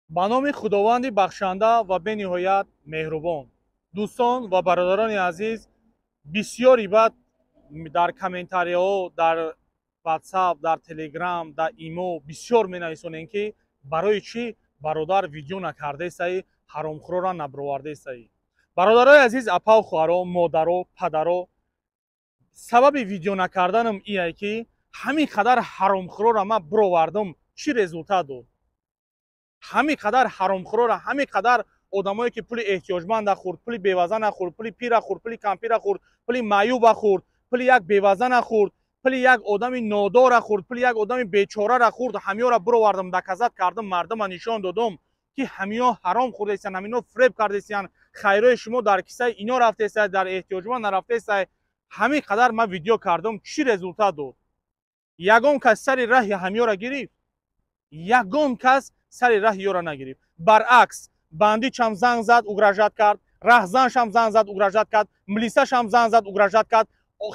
Ба номи Худованди бахшанда ва бениҳоят меҳрубон. Дӯстон ва бародарони азиз, бисёри баъд дар комментарияҳо, дар Ватсап, дар Телеграм, дар Имо бисёр менависонем, ки барои чӣ, бародар, видео накардаесаи, ҳаромхӯрора набировардаесаи. Бародарои азиз, апау хоҳаро, модаро, падаро, сабаби видео накарданам ие, ки ҳамин қадар ҳаромхӯрора ман бировардам, чӣ результат дод? Ҳамин қадар ҳаромхӯрора, ҳамин қадар одамое, ки пули эҳтиёҷманда хӯрд, пули бевазана хӯрд, пули пира хӯрд, пули кампира хӯрд, пули маъюба хӯрд, пули як бевазана хӯрд, пули як одами нодора хӯрд, пули як одами бечорара хӯрд, ҳамиёра бировардам, доказать кардам, мардума нишон додум, ки ҳамиё ҳаром хӯрдаистиян, ҳамино фиреб кардаистиян, хайрои шумо дар кисаи ино рафтаистай, дар эҳтиёҷманд нарафтаистай. Ҳамин қадар ман видео кардам, чӣ результат дод? Ягон кас сари раҳи ҳамиёра гирифт? Ягон кас сари раҳи ёра нагирифт. Баръакс, бандичам занг зад, угрожать кард, раҳзаншам занг зад, угрожать кард, милисашам занг зад, угрожать кард,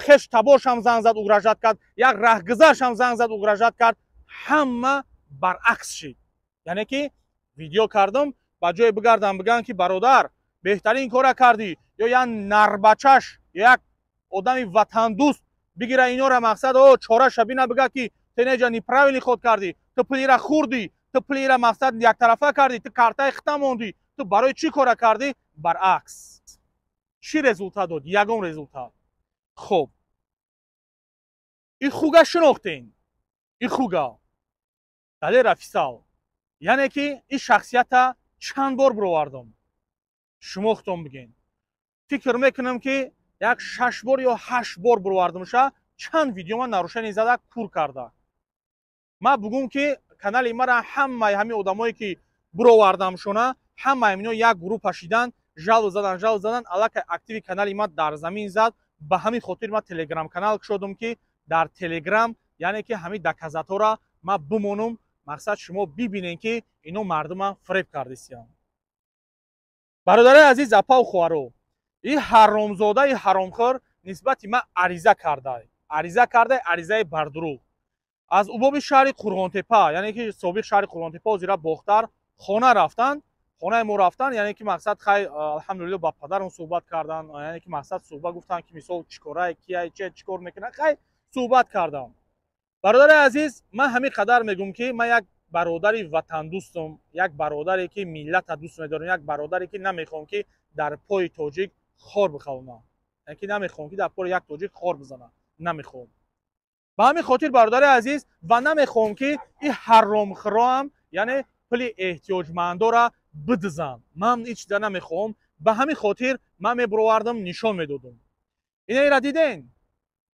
хеш таборшам занг зад, угрожать кард, як раҳгузаршам занг зад, угрожать кард. Ҳама баръакс шид. Яъне ки видео кардам, ба ҷое бигардам, бигӯям, ки бародар, беҳтарин кора кардӣ, ё як нарбачаш, ё як одами ватандӯст бигира инора, мақсад, о чораша бина, бига, ки тенеҷа неправильный ход кардӣ, ту пулира хӯрдӣ, ту пулира, мақсад, яктарафа кардӣ, ту картаи хита мондӣ, ту барои чӣ кора кардӣ? Баръакс, чӣ результат дод? Ягон результат. Хуб, и хуга шинохтен, и хуга Далер Афисал, яъне ки ин шахсията чанд бор бировардам, шумо худтон биген. Фикр мекунам, ки як шаш бор ё ҳашт бор бировардамша. Чанд видео ман нарушение зада, кур карда. Ман бугум, ки канали мара ҳамаи ҳамин одамое, ки буровардамшона, ҳамаи мино як группа шидан, жалоба задан, жалоба задан, аллакай активи канали ма дар замин зад. Ба ҳамин хотир ман Телеграм канал кушодам, ки дар Телеграм, яъне ки ҳамин доказатора ман бимонам, мақсад, шумо бибинем, ки ино мардума фиреб кардисиянд. Бародарои азиз, апау хоҳаро, и ҳаромзодаи ҳаромхӯр нисбати ман ариза кардай, ариза кардай, аризаи бардурӯғ аз убоби шаҳри Қурғонтепа, яъне ки собиқ шаҳри Қурғонтепа, ҳозира Бохтар, хона рафтан, хонаи мо рафтан. Яъне ки, мақсад, хай, алҳамдулилло, ба падарам суҳбат кардан, яъне ки, мақсад, суҳбат гуфтан, ки мисол чӣ корай, кияй, че чӣ кор мекунад. Хай, суҳбат кардам. Бародари азиз, ман ҳамин қадар мегӯм, ки ман як бародари ватандӯстам, як бародаре, ки миллата дӯст медорам, як бародаре, ки намехоҳам, ки дар пои тоҷик хор бихавонам, яъне ки намехоҳам, ки дар пои як тоҷик хор бизанам, намехоҳам. Ба ҳамин хотир, бародари азиз, ва намехоҳам, ки ин ҳаромхӯроам, яъне пули эҳтиёҷмандора бидизанд. Ман ҳеҷ чиза намехоҳам. Ба ҳамин хотир ман мебуровардам, нишон медодам. Инаира диден?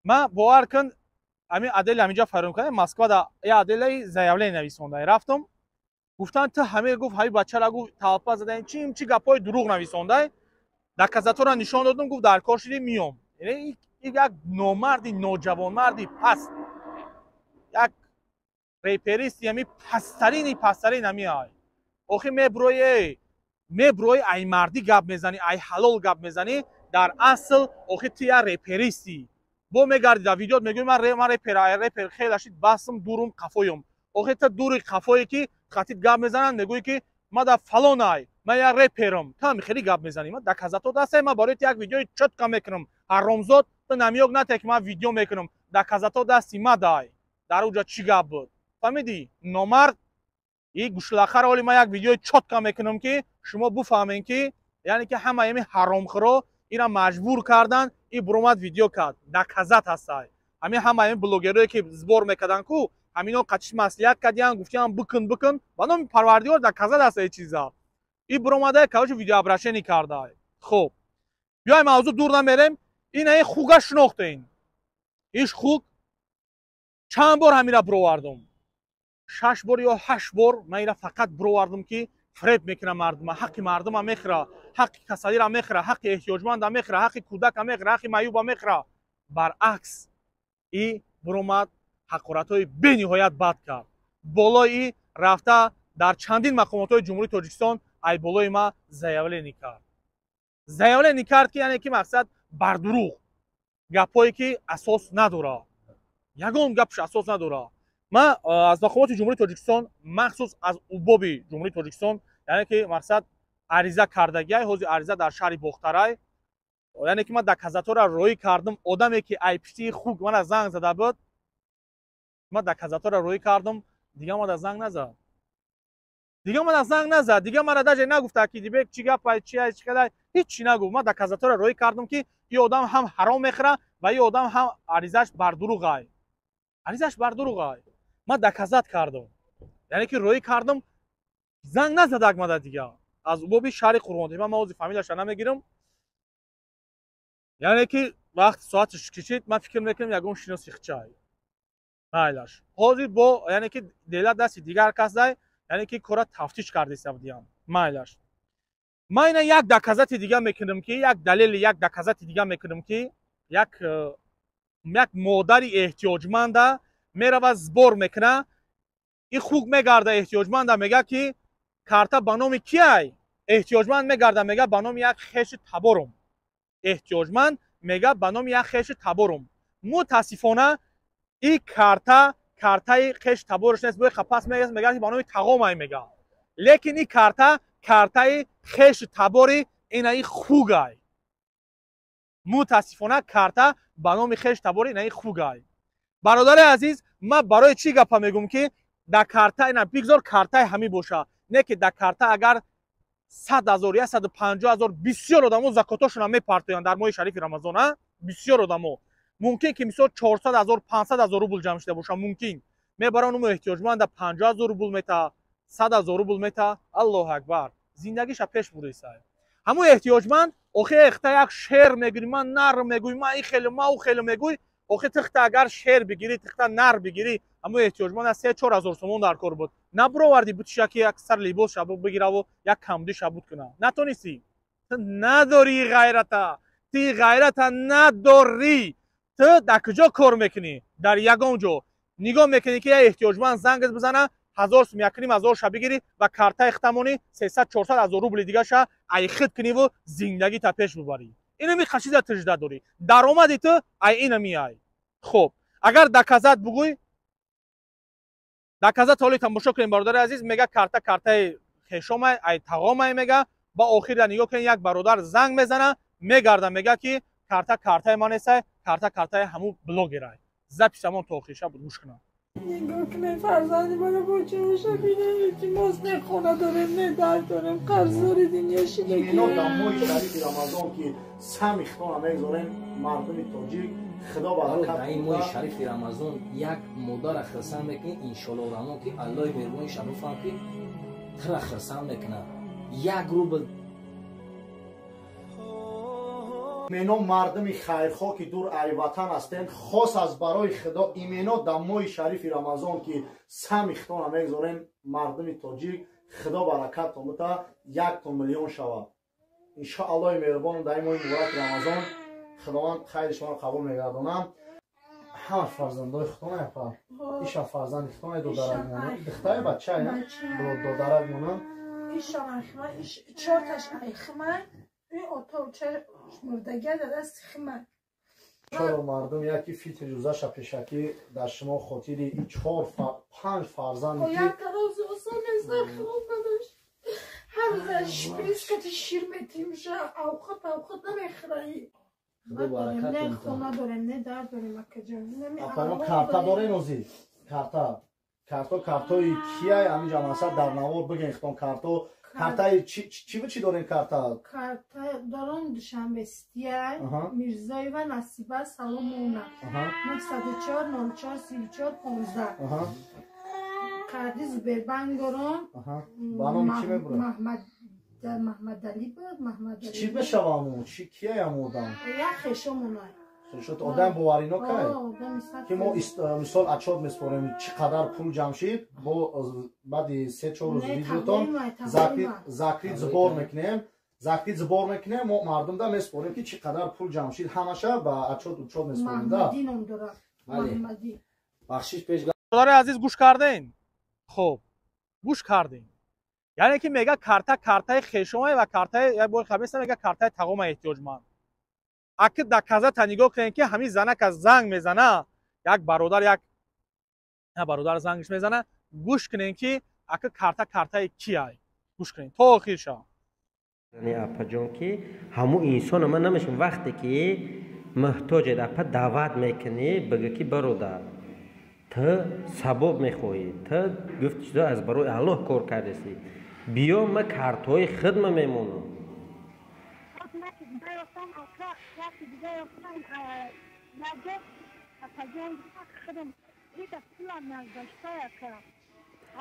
Ман, бовар кун, ҳамин отдели ҳаминҷа фарём кардам, Москвада я отделаи заявление нависонда рафтам. Гуфтанд, ту ҳамин, гуфт, ҳамин бачара, гуфт, толпа задаем, чи чи гапҳои дурӯғ нависондай. Доказатора нишон додам, гуфт, дар кор шудӣ, миём. Як номарди ноҷавонмарди паст, як реперисти ҳами пасттарини пасттарин ҳами ай. Охи меброи, меброи, ай мардӣ гап мезанӣ, ай ҳалол гап мезанӣ. Дар асл, охи, ту як реперистӣ. Бо мегарди, дар видеот мегӯи, ман репер, ай репер хелашид, басм, дурум, қафоём. Охи, ту дури қафое, ки хатит гап мезананд, мегӯӣ, ки ма да фалон ай, ман як реперам. Ту ҳами хеле гап мезанӣ. Ман доказато дастае, ман барои ту як видеои чётко мекунам. Ҳаромзод, ту намёк нате, ки ман видео мекунам. Доказато дасти ма дай. Дар уҷа чӣ гап буд, фаҳмидӣ, номард? И гӯшлахаро оли ман як видеои чётко мекунам, ки шумо буфаҳмем, ки яъне ки ҳама ами ҳаромхӯро ира маҷбур кардан, и буромад, видео кард. Доказать ҳастай. Ҳамин ҳама ами блогерое, ки сбор мекардан ку, ҳамино қачиш маслиҳат кардиян, гуфтиян, бикун, бикун. Ба номи Парвардигор, доказать ҳаста и чиза. И буромада, короче, видеообращение кардай. Хуб, биёй, мавзӯъ дур намерем. Ина ин хуга шинохтен. Иш хуг чанд бор ҳамира бировардум? Шаш бор ё ҳашт бор ман ира фақат бировардум, ки фиреб мекунам мардума, ҳаққи мардума мехӯра, ҳаққи касалира мехӯра, ҳаққи эҳтиёҷманда мехӯра, ҳаққи кӯдака мехӯра, ҳаққи маъюба мехӯра. Баръакс, и буромад, ҳақоратҳои бениҳоят бад кард. Болои рафта дар чандин мақомотҳои Ҷумҳурии Тоҷикистон ай болои ма заявление кард, заявление кард, ки яъне ки, мақсад, бардурӯғ гапҳое, ки асос надорад, ягон гапш асос надорад. Ман аз мақомоти Ҷумҳурии Тоҷикистон, махсус аз УБОБи Ҷумҳурии Тоҷикистон, яъне ки мақсад ариза кардагиай. Ҳозир ариза дар шаҳри Бохтарай. Яъне ки ман доказатора роӣ кардам. Одаме ки ай пиштии хук мана занг зада буд, ман доказатора роӣ кардам, дига мада занг назад, дига мана занг назад, дига мара даже нагуфта ки дибек, чӣ гапай, чи ай, чӣ хелай, ҳеҷ чӣ нагуфт. Ман доказатора роӣ кардам, ки и одам ҳам ҳаром мехӯра ва и одам ҳам аризаш бардуруғай, аризаш бардуруғай. Ман доказать кардам, яъне ки роӣ кардам, занг назадак мада дига. Аз УБОБи шаҳри Қурғонтепа, ман ҳозир фамилияша намегирам. Яъне ки вақт соаташ кишид, ман фикр мекунам, ягон шиноси хичай. Майлаш, ҳозир бо яъне ки дела дасти дигар касдай, яъне ки кора тафтиш кардеса будиям. Майлаш, ман ина як доказати дига мекунам, ки як далели, як доказати дига мекунам, ки як модари эҳтиёҷманда мерава, сбор мекуна. И хук мегарда, эҳтиёҷманда мега, ки карта ба номи киай? Эҳтиёҷманд мегарда, мега, ба номи як хеши таборум. Эҳтиёҷманд мега, ба номи як хеши таборум. Мутаассифона, и карта картаи хеши табораш нест. Бои қапас мега, ки ба номи тағомай мега, лекин и карта картаи хеши табори инаи хугай. Мутаассифона, карта ба номи хеши табори инаи хугай. Бародари азиз, ман барои чӣ гапа мегӯм, ки дар карта ина бигзор картаи ҳамин боша, не ки дар карта агар 100 000, 150 000, бисёр одамо закотошона мепартоянд дар моҳи шарифи Рамазон. А бисёр одамо мумкин ки мисол 400 000, 500 000 рубл ҷамъ шуда боша, мумкин мебаранд, умо эҳтиёҷманда 50 000 рубл мета, 100 000 рубл мета. Аллоҳу акбар, зиндагиша пеш бурдесай ҳамун эҳтиёҷманд. Охи эхта як шер мегирӣ, ман нар мегӯй, ман и хеле, ман ӯ хеле мегӯй. Охи тихта агар шер бигирӣ, тихта нар бигирӣ, ҳамун эҳтиёҷманд аз 3-4 ҳазор сомон дар кор буд, набуровардӣ бутиша, ки як сар либос шабук бигираву як камди шабуд куна, натонистӣ. Ту надорӣ ғайрата, ти ғайрата надорӣ. Ту дар куҷо кор мекунӣ? Дар ягон ҷо. Нигоҳ мекунӣ, ки як эҳтиёҷманд зангат бизана, 1000 сум, 1,5 ҳазор ша бигирӣ ва картаи хитамонӣ 300-400 ҳазор рубли дигаша айхит куниву зиндагита пеш бубарӣ. Инами қашида тижда дорӣ, даромади ту ай инами ай. Хуб, агар доказать бугӯй, доказать ҳоли тамошо кунем. Бародари азиз, мега, карта картаи хешомай, ай тағомай мега. Ба охирда нигоҳ кунем, як бародар занг мезана, мегарда, мега, ки карта картаи ман нестай, карта картаи ҳамун блогерай. Запись амон то охириша буд, гӯш кунам. Нигоҳ кунед, фарзанди маро бо чаша бинед. Илтимос, не хона дорем, не дар дорем, қарздори дунё шидагӣ. Ино дар моҳи шарифи Рамазон, ки сами хитона мегузорем, мардуми тоҷик, Худо баракат. Дар ин моҳи шарифи Рамазон як модара хирсанд мекунӣ, иншолло Раҳмон, ки Аллоҳи меҳрубони шабуфам, ки тира хирсанд мекунад. 1 рубл. Имено мардуми хайрхоҳ, ки дур ай ватан ҳастем, хос аз барои Худо, имено дар моҳи шарифи Рамазон, ки сами хитона мегузорем, мардуми тоҷик, Худо баракаттон бита, якто миллион шавад, иншоаллоҳи меҳрубон. Дар ин моҳи мубораки Рамазон Худованд хайри шуморо қабул мегардонам. Ҳама фарзандои худона япа, иша фарзанди худона, додарак монам, духтари бача додарак монам. Чорташ айхимай, ото мурдагия дар дасти химай. Чоро мардум яки фитри рӯзаша пешакӣ дар шумо хотири и чор панҷ фарзанде ки Як рӯзи осон нест, хоб надошт. Ҳар рӯз шприц кати шир метимша, авқат авқат намехӯраи. Не хона дорем, не дар дорем, акаҷон. Апано, карта дорем озӣ? Карта, карто, картои кияй? Ҳаминҷа масад дар навор бигӯен хитон, карто картаи чӣ чӣ дорем, карта? Карта дором, Душанбе Ситияй, Мирзоева Насиба Саломона, 904 04 34 15. Карти Сбербанк дором. Ба номи чӣ мебурад? Маҳмадалӣ буд, Маҳмадалӣ. Чӣ бешаваму чӣ, кияям одам? Як хешомонай. Хешот, одам боварино кай, ки мо мисол отчёт меспорем, чӣ қадар пул ҷамъ шид. Бо баъди 3-4 рӯз видеотон закрыт сбор мекунем, закрыт сбор мекунем, мо мардумда меспорем, ки чӣ қадар пул ҷамъ шид, ҳамаша ба отчёт учёт меспорем да. Бахшиш пеш. Бародари азиз, гӯш кардем? Хуб, гӯш кардем. Яъне ки мега, карта картаи хешомай ва картаи як бори хабеста, мега, картаи тағома эҳтиёҷманд. Аки доказата нигоҳ кунем, ки ҳамин занака занг мезана, як бародар як Бародар зангш мезана, гӯш кунем ки ака карта картаи кияй. Гӯш кунем то охир ша. Апаҷон, ки ҳамун инсона ман намешам, вақте ки муҳтоҷед апа даъват мекунӣ, бигӯ ки бародар, ту сабоб мехоҳӣ, ту гуфти чизо аз барои Аллоҳ кор кардасӣ, биё ма картҳои худма мемонам.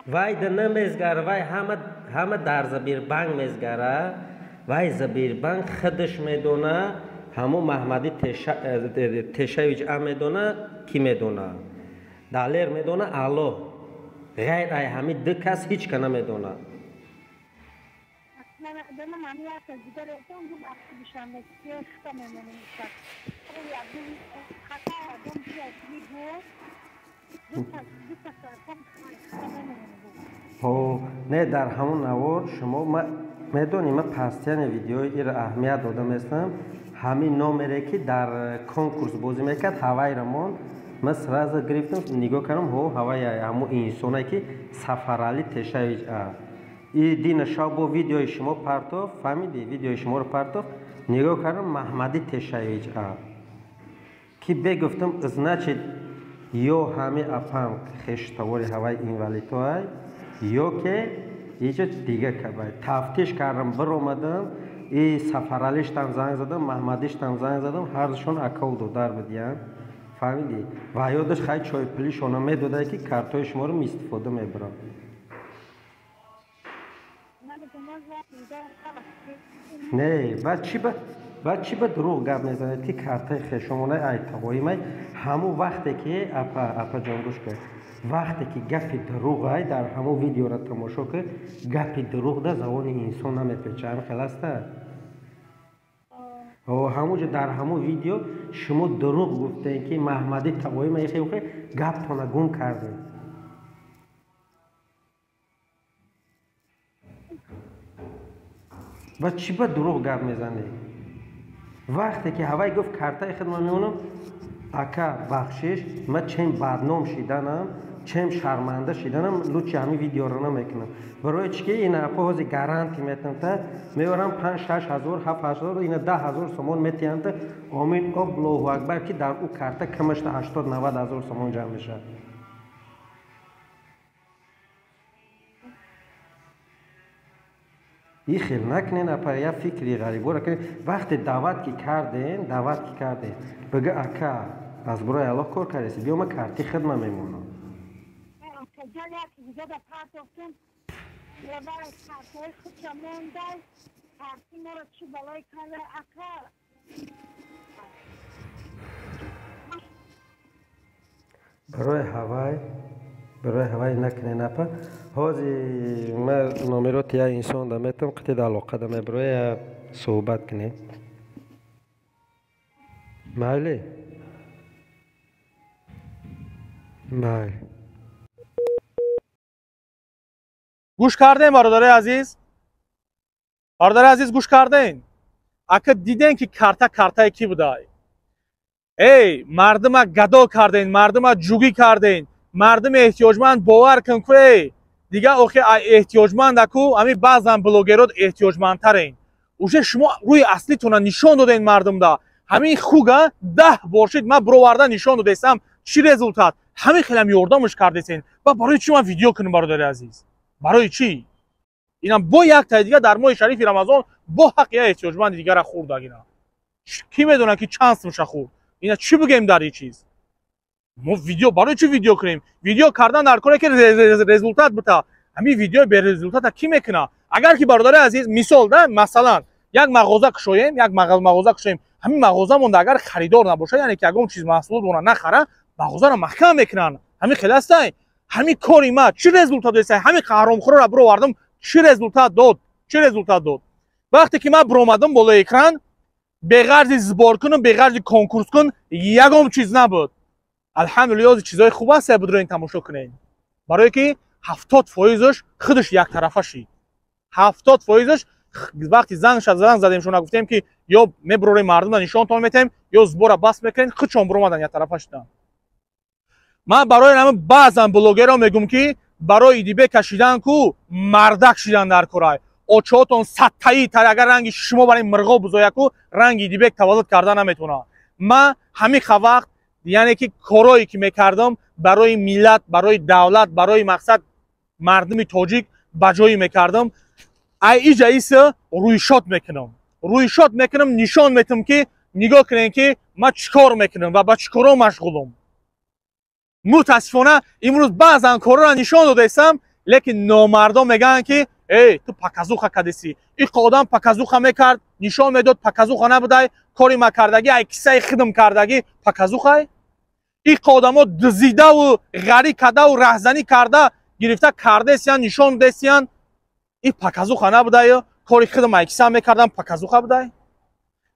Вай да намезгара, вай ҳама дар Забирбанк мезгара, вай Забирбанк худаш медона, ҳамун Маҳмади Тешавич а медона, ки медона, Далер медона, Аллоҳ. Ғайр ай ҳамин ду кас ҳеч ка намедона. Не, дар ҳамун навор шумо медонӣ, ман пастияни видеои ира аҳамият дода местам. Ҳамин номере ки дар конкурс бозӣ мекард, ҳавайра монд, ман сразу гирифтам, нигоҳ кардам, ҳо ҳавай ҳамун инсоне ки Сафарали Тешавич а. И дина шав бо видеои шумо партоф, фаҳмидӣ? Видеои шуморо партоф, нигоҳ кардам, Маҳмади Тешавич а. Ки бегуфтам, значит, ё ҳами апам хештавори ҳавай инвалидҳоай, ё ке иҷо дига кабай. Тафтиш кардам, биромадам, и Сафаралиштам занг задам, Маҳмадиштам занг задам, ҳардушон акаву додар будиянд. Фаҳмидӣ? Ва ёдаш хай чойпулишона медодай ки картҳои шуморо истифода мебарам. Не, баъд чӣ ба дурӯғ гап мезанед ки картаи хешомонаи айтағоимай? Ҳамун вақте ки апа, апаҷон гӯш кун, вақте ки гапи дурӯғ ай дар ҳамун видеоро тамошо кун, гапи дурӯғ да забони инсон намепеча, ҳамин хел аста? Ҳамунҷо дар ҳамун видео шумо дурӯғ гуфтем ки Маҳмади Тағоимай, хе гаптона гум кардем. Ва чӣ ба дурӯғ гап мезанед? Вақте ки ҳавай гуфт картаи худма мемонам, ака бахшиш, ман чем бадном шиданам, чем шарманда шиданам, лучше ҳамин видеоро намекунам. Барои чӣ ки ина апа ҳози гаранти метам та, меорам 5-6 ҳазор, 7 ҳазор, ина 10 ҳазор сомон метиҳам та, омин Аллоҳу акбар ки дар ӯ карта камашта 80-90 ҳазор сомон ҷамъ мешавад. И хел накунен апа, я фикри ғарибора кунен. Вақте даъват ки карден, бигӯ ака, аз барои Аллоҳ кор кардеси, биё ман карти хидма мемонам. Барои ҳавай накунен апа. Ҳози ман номероти як инсон да метам, қити да алоқа да мебароя суҳбат кунем. Майли? Майли. Гӯш кардем, бародари азиз? Бародари азиз, гӯш кардем? Ака дидем ки карта картаи ки будай? Эй, мардума гадо кардем, мардума ҷугӣ кардем, мардуми эҳтиёҷманд бовар кун ку, эй, дига охи эҳтиёҷманд аку, ами баъзан блогерот эҳтиёҷмандтарен. Уже шумо рӯи аслитона нишон доден мардумда. Ҳамин хуга 10 бор шид ман бироварда нишон додесам, чӣ результат? Ҳамин хелам ёрдамш кардесен. Ба барои чӣ ман видео кунам, бародари азиз? Барои чӣ? Инам бо як таи дига дар моҳи шарифи Рамазон бо ҳаққи як эҳтиёҷманди дигара хӯрд ина. Кӣ медонад ки чанд сумша хӯрд? Ина чӣ бигӯем дар ин чиз? Мо видео барои чӣ видео кунем? Видео кардан дар коре ки результат бита. Ҳамин видеои березультата кӣ мекунад? Агар ки бародари азиз, мисол да, масалан, як мағоза кушоем, як мағоза кушоем, ҳамин мағоза монда агар харидор набошад, яъне ки ягон чиз маҳсулот мона нахара, мағозаро маҳкам мекунанд. Ҳамин хел ҳастай? Ҳамин кори ма чӣ результат дод? Ҳамин қаҳромхӯрро бировардам, чӣ результат дод? Чӣ результат дод? Вақте ки ман биромадам болои экран, беғарзи сбор кунам, беғарзи конкурс кун, ягон чиз набуд. Алҳамдулиллоҳ, чизҳои хуб аст, будроин тамошо кунед. Барое ки 70%-ш худаш яктарафа шид. 70%-ш вақти занг задем, шуна гуфтем ки ё мебурорем мардумро нишонтон метаҳем, ё сбора бас мекунем, худшон биромадан яктарафа шиданд. Ман барои ҳамин баъзан блогерро мегӯм, ки барои Идибек кашидан ку мардак шидан дар корай. Очоотон саттаи тар, агар ранги шумо барои мирғо бузояку, ранги Идибек таваллуд карда наметавонад. Ман ҳамин вақт, яъне ки корое ки мекардам барои миллат, барои давлат, барои мақсад мардуми тоҷик ба ҷое мекардам. Ай иҷа иса рӯйшод мекунам, рӯйшод мекунам, нишон метам, ки нигоҳ кунем, ки ман чӣ кор мекунам ва ба чӣ коро машғулам. Мутаассифона, имрӯз баъзан корро нишон додаистам, лекин номардон мегӯянд, ки эй, ту показуха кадисӣ. Иқа одам показуха мекард, нишон медод, показуха набудай? Кори ма кардагӣ, ай киссаи хидм кардагӣ показухай? Иқа одамо дузидаву ғарӣ кардаву раҳзанӣ карда гирифта кардесиян, нишон десиян, и показуха набудаю? Кори хидм ай кисса мекардам, показуха будай?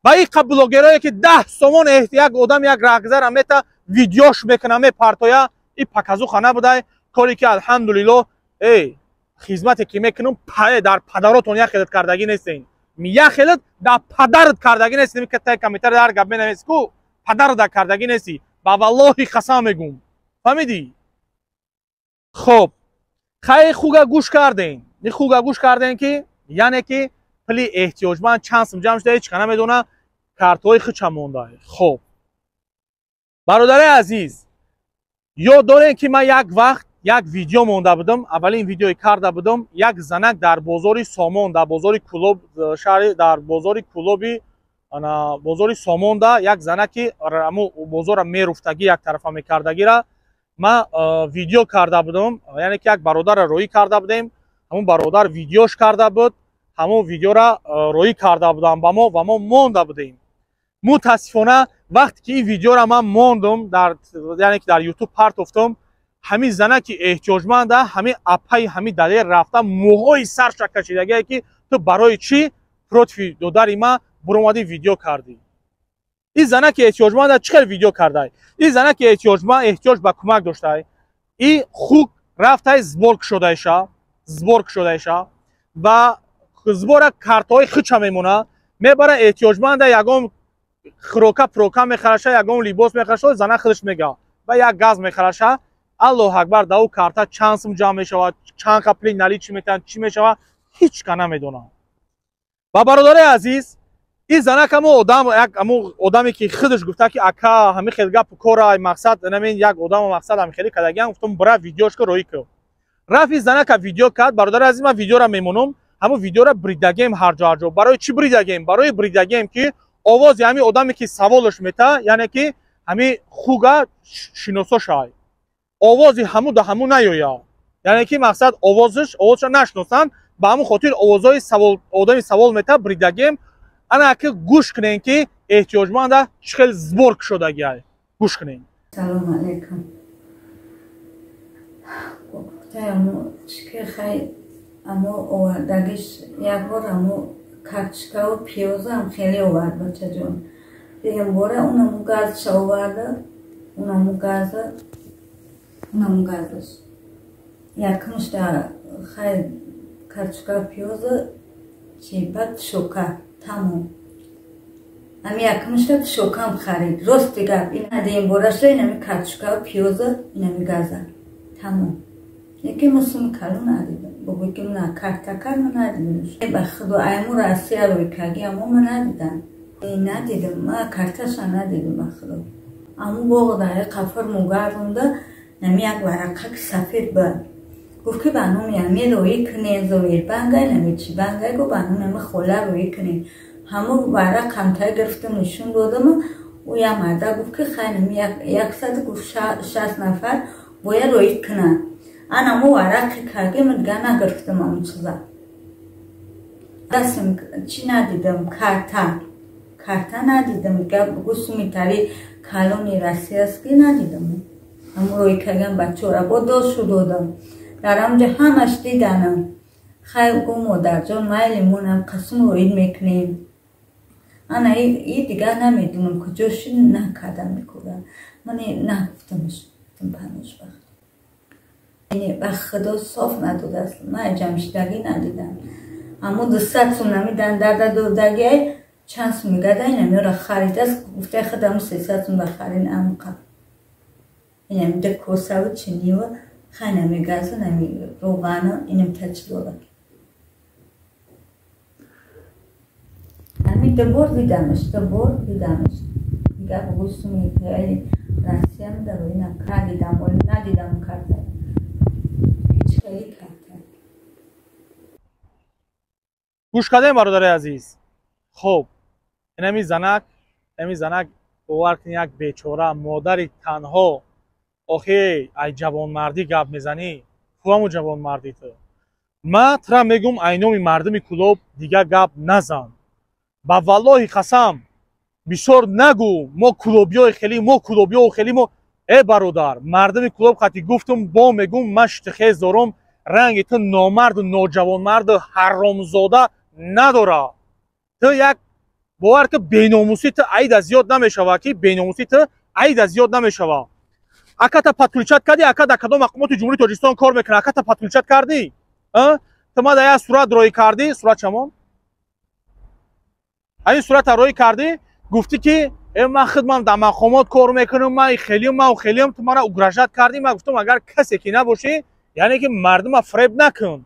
Ва иқа блогерое, ки 10 сомон як одам, як раҳгузара мета, видеош мекуна, мепартоя, и показуха набудай? Коре ки, алҳамдулилло, эй, хизмате ки мекунам, дар падаротон як хелат кардагӣ нестен, як хелат дар падарат кардагӣ нестен. Тай комментар дар гап менавис ку, падарат дар кардагӣ нестӣ, ба валлоҳи қасам мегум. Фаҳмидӣ? Хоб, хай, хуга гӯш кардем, хуга гӯш кардем, ки яъне ки пули эҳтиёҷманд чанд сум ҷамъ шуда, ҳеҷ ка намедона, картҳои хича монда. Хоб, бародари азиз, ёд дорем, ки ман як вақт як видео монда будам, аввалин видеое карда будам, як занак дар бозори Сомон, дар бозори Кулоб шаҳри, дар бозори Кулоби, ана бозори Сомонда як занаки аму бозора меруфтагӣ, як тарафа мекардагира ман видео карда будам, яъне ки як бародарро роӣ карда будем. Ҳамун бародар видеош карда буд, ҳамон видеора роӣ карда будам ба мо ва мо монда будем. Мутаассифона, вақте ки ин видеора ман мондум, дар, яъне ки дар Ютуб партофтум, ҳамин занаки эҳтиёҷманда, ҳамин апаи ҳамин далер рафта, мӯҳои сарша кашидагие, ки ту барои чӣ против додари ман буромадӣ, видео кардӣ? Ин занаки эҳтиёҷманда чӣ хел видео кардай? Ин занаки эҳтиёҷманд эҳтиёҷ ба кӯмак доштай. И хук рафтай, сбор кушодайша, сбор кушодайша ва сбора картҳои хича мемона, мебара, эҳтиёҷманда ягон хӯрока пурока мехараша, ягон либос мехараша, зана худаш мега, ва як газ мехараша. Аллоҳ акбар, да ӯ карта чанд сум ҷамъ мешавад, чанд капли наличный метаванд, чӣ мешавад, ҳеҷ ка намедонам. Ва бародари азиз, ин занак амо одам, як амо одаме, ки худаш гуфта, ки ака, ҳамин хел гапу кора, мақсад намин як одамо, мақсад ҳамин хеле кардагиам. Гуфтам, бира, видеошка роӣ кун. Рафт, ин занака видео кард. Бародари азиз, ман видеора мемонам, ҳамон видеора бридагем ҳарҷо ҳарҷо. Барои чӣ бридагем? Барои бридагем, ки овози ҳамин одаме, ки саволаш мета, яъне ки ҳамин хуга шиносо шавад, овози ҳамун да ҳамун наёя, яъне ки мақсад овозаш, овозша нашиносанд. Ба ҳамун хотир овозҳои савол, одами савол мета, бридагем. Ана ки гӯш кунем, ки эҳтиёҷманда чӣ хел сбор кушодагиай, гӯш кунем. Салому алайкум. Гуфтаяму чӣ, хай, амо овардагиш як бор амо картошкаву пиёзам хеле овард, бачаҷон. Дуюм бора унаму газша оварда, унаму газа, унаму газаш. Якумшда хай картошка, пиёза чи, баъд шока, тамом. Ами якумшда шокам харид, рости гап. Ина дуюм борашда инами картошкаву пиёза, инами газа, тамом. Яке мо суми калон надидам, бобо, ки на карта кар ма надидам. Ба худо, айму Россия рӯй карги, амо ма надидам, надидам, ма карташа надидам, ба худо. Аму боғ дар қафар мугардонда, нами як варақа, ки сафед ба, гуфт, ки ба номи ами роӣ кунен, Зоирбангай, нами чи бангай, гу ба номи ами хола роӣ кунен. Ҳаму варақам тай гирифтам, нишон додам. Ӯ як марда гуфт, ки хай, нами 100, гуфт, 60 нафар бояд роӣ кунанд. Ана мо варақи карги, ма дига нагирифтам ам чиза. Дастам чӣ надидам, карта, карта надидам. Дига бугу сумитари калони россияски надидам. Ам рои кардам, бачора бо дошу додам, дар ҳамҷа ҳамаш диданам. Хай, гу, модарҷон, майли, монам қасум роид мекунем. Ана и дига намедунам куҷо ши накардам, мекурам. Ман нагуфтамш, панош вақт ба худо соф надодааст. Ман ҷамшидагӣ надидам. Аммо 200 сум намидан дарда додагиай, чанд сум мегада, инамёра харидааст. Гуфтаи худам 300 сум ба харин амқа. Инам ду косаву чиниву хай нами газу нами равғану инам та чизора. Ами ду бор дидамаш, ду бор дидамаш. Гап гӯстум хеле Россиям дар ина ка дидам, оли надидам карта. Ҳеҷ хеле карта. Гӯш кардем бародари азиз. Хоб, инами занак бовар кун як бечора модари танҳо. Охи, ай ҷавонмардӣ гап мезанӣ, куаму ҷавонмардӣ ту. Ман тура мегӯм ай номи мардуми Кӯлоб дига гап назан. Ба валлоҳи қасам бисёр нагӯ мо кӯлобиёи хеле, мо кӯлобиё хеле мо. Э бародар, мардуми Кӯлоб қати гуфтум, бо мегӯм ман штихез дорум, ранги ту номарду ноҷавонмарду ҳаромзода надора. Ту як бовар ки беномусӣ ту айда зиёд намешава, ки беномусӣ ту айда зиёд намешава. Аката подключать кардӣ, ака дар кадом мақомоти Ҷумҳурии Тоҷикистон кор мекунад, аката подключать кардӣ? Ту ма дар як сурат роӣ кардӣ, сурат чамон? Ҳамин сурата роӣ кардӣ, гуфтӣ ки ман худмам дар мақомот кор мекунам, ман хелиам, ман хелиам, ту мара угрожать кардӣ. Ман гуфтам агар касе ки набошӣ, яъне ки мардума фреб накун.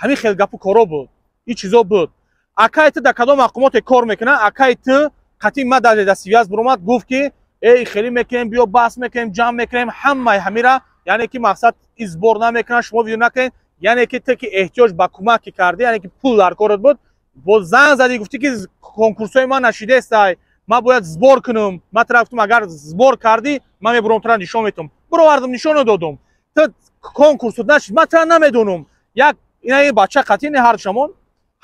Ҳамин хел гапу коро буд, ин чизо буд. Акай ту дар кадом мақомоте кор мекунад, акай ту қатъи ма дар дастивяз буромад, гуфт ки эй хеле мекунем, биё баҳс мекунем, ҷамъ мекунем, ҳамаи ҳамира, яъне ки мақсад избор намекунад, шумо видео накунед, яъне ки ту ки эҳтиёҷ ба кӯмак ки кардӣ, яъне ки пул дар корат буд, боз занг задӣ гуфтӣ ки конкурсҳои ман нашидестай, ман бояд сбор кунам. Ман тура гуфтам агар сбор кардӣ, ман мебурам тура нишон метам. Буровардам, нишона додум. Ту конкурсот нашид, ман тура намедонам. Як ина ин бача қатъи не ҳар шамон,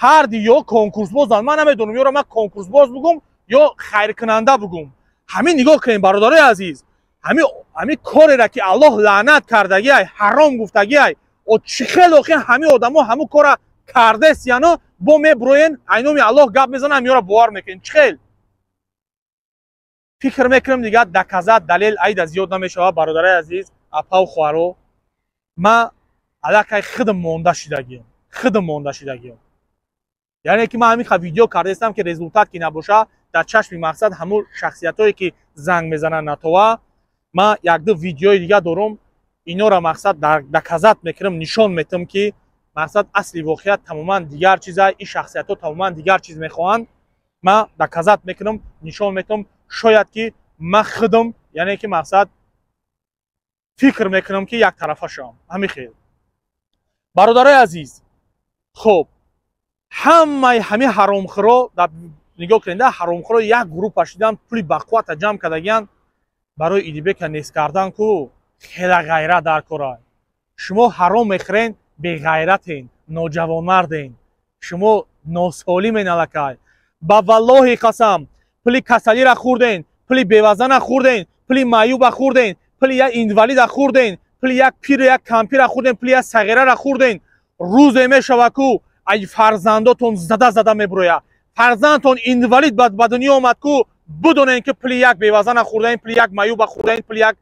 ҳар ди ё конкурсбозанд, ман намедонам, ёро ман конкурсбоз бугум ё хайркунанда бугум. Ҳамин нигоҳ кунем бародарои азиз, ҳамин кореро ки Аллоҳ лаънат кардагиай, ҳаром гуфтагиай, о чӣ хел охи ҳамин одамо ҳамун кора кардест, яно бо меброен ай номи Аллоҳ гап мезанам, ёро бовар мекунем. Чӣ хел фикр мекунем, дигар доказат далел айда зиёд намешавад. Бародарои азиз, апаву хоҳаро, ман аллакай худам монда шидагиам, худам монда шидагиам. Яъне ки ман ҳамин видео кардаистам ки результат ки набоша, дар чашми мақсад ҳамун шахсиятҳое ки занг мезананд натова, ман якду видеои дига дорум, инора мақсад доказат мекунам, нишон метам ки мақсад асли воқеият тамоман дигар чиза, ин шахсиятҳо тамоман дигар чиз мехоҳанд. Ман доказат мекунам, нишон метам, шояд ки ман худам, яъне ки мақсад фикр мекунам ки як тарафа шавам. Ҳамин хел бародарои азиз, хоб ҳамаи ҳамин ҳаромхӯро нигоҳ кунед, ҳаромхӯро як группа шидан, пули бақуввата ҷамъ кардагиян барои Идибека нест кардан ку хела ғайрат дар кора. Шумо ҳаром мехӯрен, беғайратен, ноҷавонмарден, шумо носолимен аллакай. Ба валлоҳи қасам, пули касалира хӯрден, пули бевазана хӯрден, пули маъюба хӯрден, пули як инвалида хӯрден, пули як пиру як кампира хӯрден, пули як сағирара хӯрден. Рӯзе мешава ку ай фарзандотон зада зада мебурояд. Фарзандтон инвалид ба дунё омад ку, бидонен ки пули як бевазана хӯрдаин, пули як маъюба хӯрдаин, пули як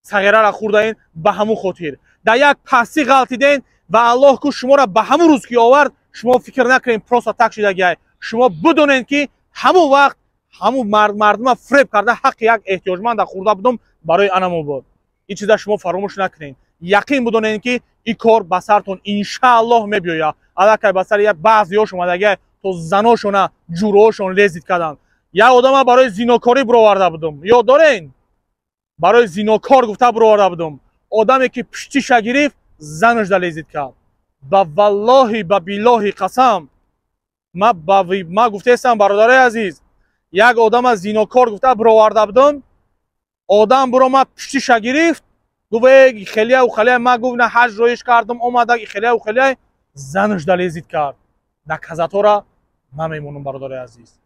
сағирара хӯрдаин. Ба ҳамун хотир дар як пастӣ ғалтиден ва Аллоҳ ку шуморо ба ҳамун рӯз ки овард, шумо фикр накунед просто так шидагиай. Шумо бидонед ки ҳамун вақт ҳамун мардума фреб карда ҳаққи як эҳтиёҷманда хӯрда будум барои анамо буд. Ин чиза шумо фаромӯш накунед. Яқин бидонед ки ин кор ба сартон иншааллоҳ мебиёяд. Аллакай ба сари як баъзеҳош омадагиай, то заношона ҷуроҳошон лезид карданд. Як одама барои зинокорӣ буроварда будум, ёд дорен? Барои зинокор гуфта буроварда будум. Одаме ки пуштиша гирифт, занаш да лезид кард. Ба валлоҳи ба биллоҳи қасам, ма гуфтаестам бародарои азиз, як одама зинокор гуфта буроварда будум, одам буромад пуштиша гирифт, гуфт э хелия ухелия, ма гуфт на ҳаҷ роиш кардам, омада хелия ухелия, занаш да лезид кард. Доказатора ман мемонам бародарои азиз.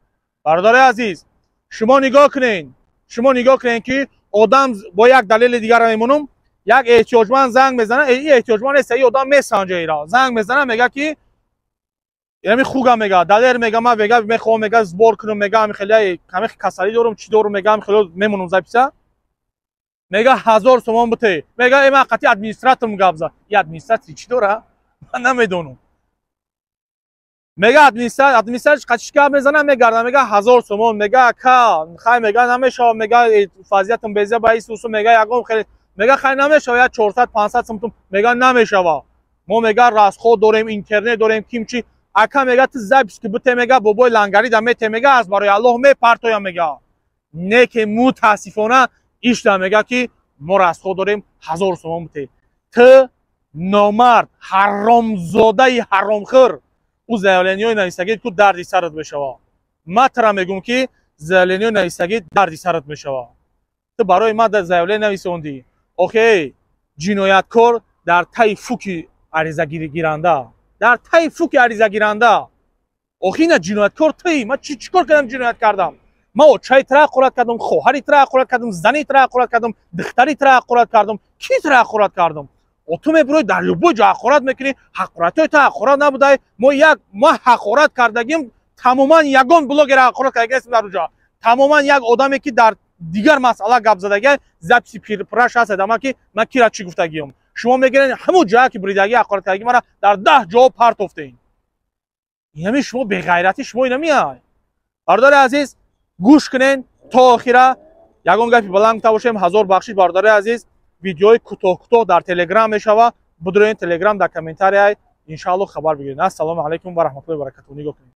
Бародарои азиз, шумо нигоҳ кунед, шумо нигоҳ кунед ки одам бо як далели дигара мемонам. Як эҳтиёҷманд занг мезанад, ин эҳтиёҷманд нест, ин одам месанҷа ира. Занг мезанад, мега ки яъне хуга мега, далер мега, ман мега мехоҳам мега сбор кунам, мега ҳамин хеле ҳамин касалӣ дорум, чӣ дорум, мега ҳамин хеле мемонам записа. Мега 1000 сомон бите. Мега э ман қатъи администраторам гап зад. Ин администратори чӣ дора? Ман намедонам. Мега администратор қачиш гап мезана, мегарда, мега 1000 сомон, мега ка, хай мега намешава, мега фазиятум беза ба исусу, мега ягон хеле, мега хай намешава, я 400-500 сомтум, мега намешава. Мо мега расход дорем, интернет дорем, кимчи. Ака мега ту запись ки бите, мега бобои лангари да мете, мега аз барои Аллоҳ мепартоям, мега. Не ки мутаассифона ишда мега ки мо расход дорем, 1000 сомон бите. Ту номард, ҳаромзодаи ҳаромхӯр, ӯ заявлениҳои нависагӣ ку дарди сарат мешава. Ман тара мегӯм ки заявлениҳои нависагӣ дарди сарат мешава. Ту барои ман заявление нависондӣ. Охе, ҷинояткор дар таи фуки аризагиранда, дар таи фуки аризагиранда. Охи ина ҷинояткор туи. Ман чӣ кор кардам, ҷиноят кардам? Ман очаи тра ҳақорат кардам, хоҳари тра ҳақорат кардам, зани тра ҳақорат кардам, духтари тра ҳақорат кардам, ки тра ҳақорат кардам? Ту мебирои дар любой ҷо ҳақорат мекунӣ, ҳақоратҳои ту ҳақорат набудай. Мо як ма ҳақорат кардагим, тамоман ягон блогера ҳақорат кардаги нестем дар уҷо. Тамоман як одаме ки дар дигар масъала гап задагия, записи пирпураш ҳаст, адама ки ман кира чӣ гуфтагиём. Шумо мегирен ҳамун ҷоя ки бридаги ҳақорат кардаги мара дар 10 ҷо партофтем. Инами шумо беғайратӣ, шумо инамиай. Бародари азиз, гӯш кунен то охира. Ягон гапи баланд гуфта бошем, 1000 бахшиш бародари азиз. Видеои кӯтоҳ-кӯтоҳ дар Телеграм мешава. Будроен Телеграм дар комментария иншааллоҳ хабар бигиред. Ассалому алайкум ва раҳматуллоҳи ва баракатуҳ. Нигоҳ кунед.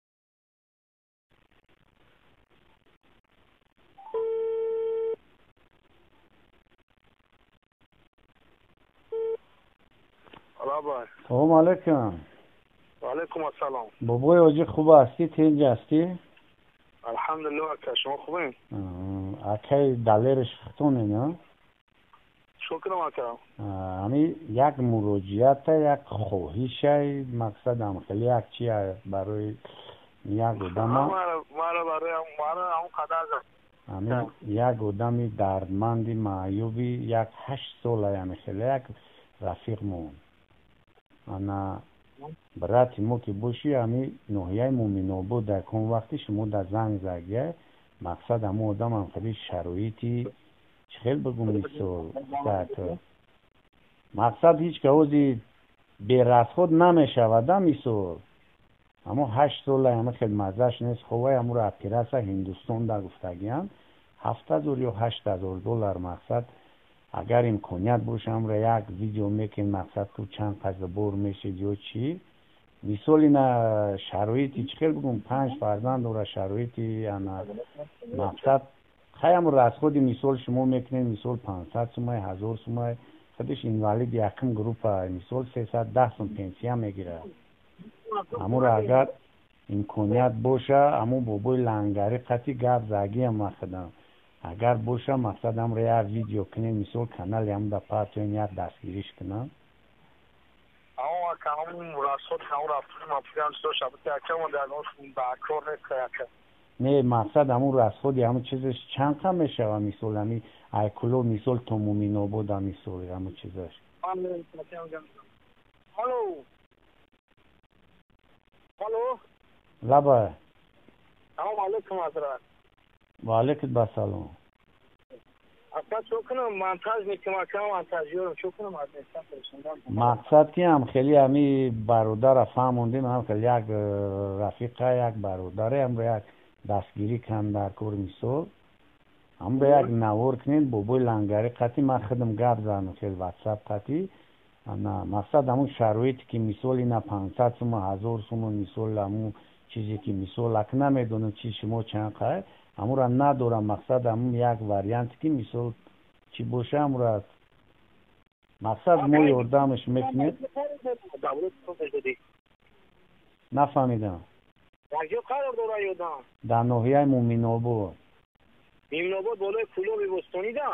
Салому алайкум. Ва алайкум ассалом. Бобои оҷи хуб ҳастӣ? Тинҷ ҳастӣ? Алҳамдулиллоҳ ака, шумо хубед? Акаи Далериш хутонен, а? Шукр ака. Ами як муроҷиата, як хоҳишай, мақсадам хеле як чи барои як одама. Мара барои мара ҳам қадар. Ами як одами дардманди маъюби як 8 сола, яъне хеле як рафиқмон. Ана брати мо ки боши, ами ноҳияи Муминобод дар кон вақти шумо дар занг загия, мақсад ҳамон одамам хеле шароити чӣ хел бигӯм мисол, мақсад ҳеҷ каози берасход намешавада мисол. Ҳамо 8 сола ҳама хел маззаш нест, ховай ҳамуро оператсия Ҳиндустон да гуфтагиянд, 7000 ё 8000 доллар мақсад. Агар имконият боша ҳамро як видео мекунем, мақсад ку чанд қазбор мешед ё чӣ. Мисол ина шароити чӣ хел бигӯм, 5 фарзанд дора, шароити ана мақсад хай ҳамун расходи мисол шумо мекунед, мисол 500 сумай, 1000 сумай, худаш инвалид якум группа, мисол 310 сум пенсия мегирад. Ҳамуро агар имконият боша, ҳамун бобои лангари қати гап загиям мақсадам. Агар боша мақсад ҳамро як видео кунем, мисол канали ҳамун да партоем, як дастгириш кунам. Не, мақсад ҳамун расходи ҳамун чизаш чанд қам мешава, мисол ҳами айкуло, мисол то Муминобода, мисол ҳамун чизаш. Алло. Алло. Лаба. Салом алейкум ҳазрат. Ва алейкум ассалом. Ака чӣ кунам? Монтаж мекунам, ака монтажёрам, чӣ кунам? Мақсад ки ҳам хеле ҳами бародара фаҳмондем, ҳам хеле як рафиқа, як бародаре ҳамро як дастгирӣ кунам дар кор мисол. Ҳамро як навор кунем, бобои лангари қати ман худам гап занам хел ватсап қати. Ана мақсад ҳамун шароите ки мисол ина 500 сума, 1000 сума, мисол ҳамун чизе ки мисол ак намедонам чи шумо чанд қай, ҳамура надорам, мақсад ҳамун як варианте ки мисол чӣ боша ҳамура мақсад мо ёрдамаш мекунем. Нафаҳмидам. Дар ҷо қарор дора ёдам? Дар ноҳияи Муминобод. Муминобод болои Кӯлоби Бӯстонида?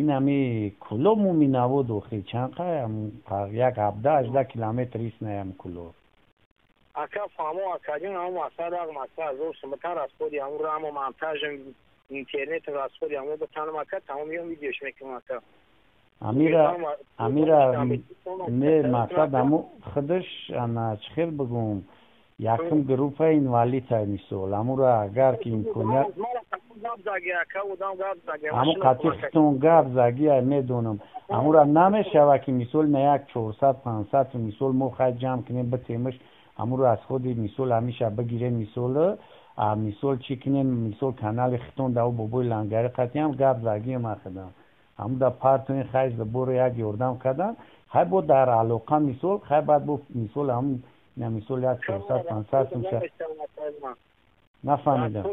Ин ҳами Кӯлоб Муминобод охи чанд қай як 17-18 километр истнаям Кӯлоб. Ака фаҳмо акаҷон, ҳамон мақсад ақ мақсад ҳазор суматан расходи ҳамон рамо монтажм интернет расходи ҳамон битанам ака, тамом меём видеош мекунам ака. Амира амира не мақсад ҳамон худаш ана чӣ хел бигӯм, якум группа инвалид ай мисол, ҳамура агар ки имконият ҳамун қатъи хитон гап заги ай медонам, ҳамура намешава ки мисол на як 400-500 мисол мо хай ҷамъ кунем битемаш, Ҳамун расходи мисол ҳамиша бигирем, мисол мисол чӣ кунем, мисол канали хитон да бобои лангари қатиам гап загием ахидам. Ҳамун да партоин хай заборо як ёрдам кардан, хай бо дар алоқа мисол, хай баъд бо мисол ҳамун мисол як 400-500 сумша. Нафаҳмидам.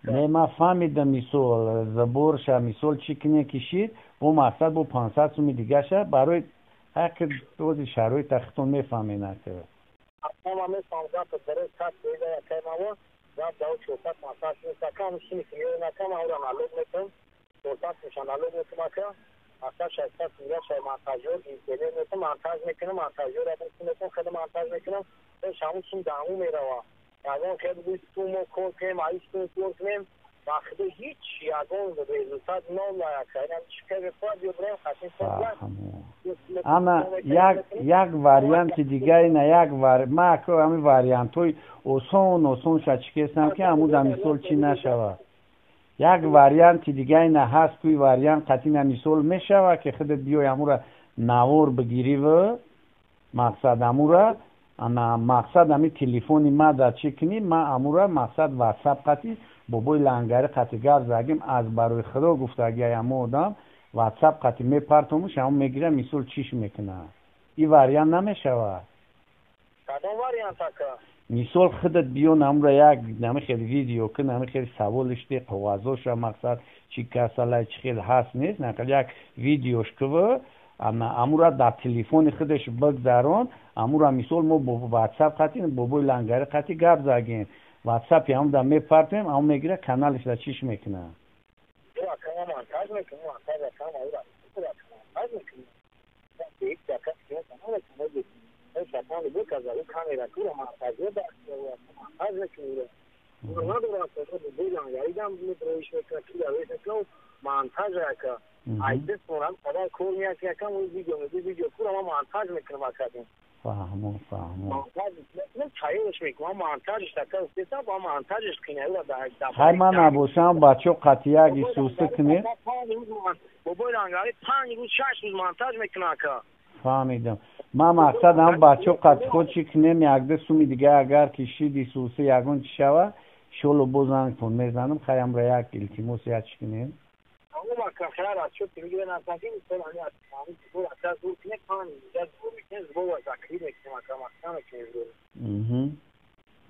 Не, ман фаҳмидам, мисол заборша мисол чӣ кунем кишид, бо мақсад бо 500 суми дигаша барои ҳақи ози шароита хитон мефаҳмед ака. Ана як варианти дигари на як ма ако ҳамин вариантҳои осон осон шачикестам ки ҳамун да мисол чӣ нашавад. Як варианти дигари на ҳаст, куи вариант қатъи на мисол мешавад ки худат биёй ҳамура навор бигириву мақсад ҳамура ана мақсад ҳами телефони ма да чӣ кунӣ, ма ҳамура мақсад ватсап қатъи бобои лангари қатъи гап загим, аз барои худо гуфтагиай ҳамо одам ватсап қатъи мепартомуш, ҳамон мегира мисол чиш мекунад. Ин вариант намешавад. Кадом вариант ака? Мисол худат биё намура як нами хел видео кун, нами хел саволиш де, қоғазоша мақсад чӣ касалай чӣ хел ҳаст нест, нақал як видеош кува, амура дар телефони худаш бигзарон, амура мисол мо бо ватсап қатъи бобои лангари қатъи гап загем, ватсапи ҳамун да мепартем, ҳамон мегира каналиш да чиш мекунад. Фаҳмо, фаҳмо. Хай ман набошам бачо қатъияк исуса кунед. Фаҳмидам. Ман мақсад ҳам бачо қатъи худ чӣ кунем, якда суми дига агар ки шид исуса ягон чӣ шава, иншолло боз зангтон мезанам, хай ҳамра як илтимос як чӣ кунем.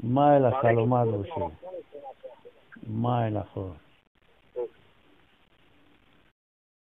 Майла, саломат бошед. Майла, хуб.